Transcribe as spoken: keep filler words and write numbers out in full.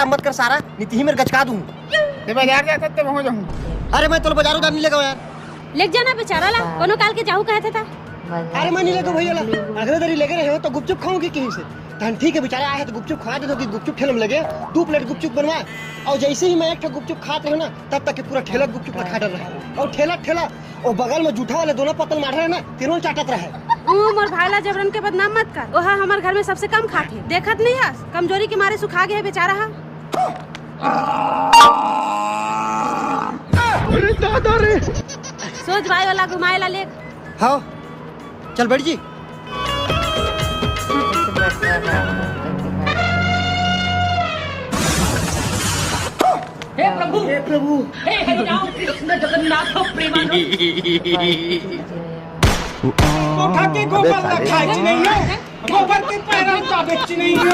मत कर सारा, नहीं तो ही मेर गचका दूं। ते बाजार जात हस ते वहूं जाहूं। अरे मैं तोला बाजारों दार नहीं लेगंव यार। लेग जाना बेचारा ला, कोनो काल के जाहू कहे थे ता। अरे मैं नहीं लेगंव भैया ला, अगले दरी लेगे रहेंव तो गुपचुप खाहूं कहिस हे। तहन ठीक हे, बेचारा आय हे तो गुपचुप खा देथंव कि गुपचुप ठेला में लेगे, दू प्लेट गुपचुप बनवा। अउ जइसे ही मैं एक ठो गुपचुप खात रहेंव ना, तब तक के पूरा ठेला गुपचुप ला खा डरे रहे। अउ ठेला ठेला ओ बगल में जूठा वाले दोनों पतल माढ़े रहे ना, तेनो चाटत रहे। तू मोर भाई ला जबरन के बदनाम मत कर, ओहा हमर घर में सबसे कम खाथे। देखत नहीं हस, कमजोरी के मारे सुखा गे हे बेचारा हा। अरे दादा रे। सोच भाई वाला घुमाए ला ले। हाँ, चल बैठ जी। हे प्रभु, हे प्रभु, हे हरि राम कृष्ण जगन्नाथ प्रेमानंद। कोठा के गोबर ला खाए च नहीं हो, गोबर के पैरा ला दाबे च नहीं हो।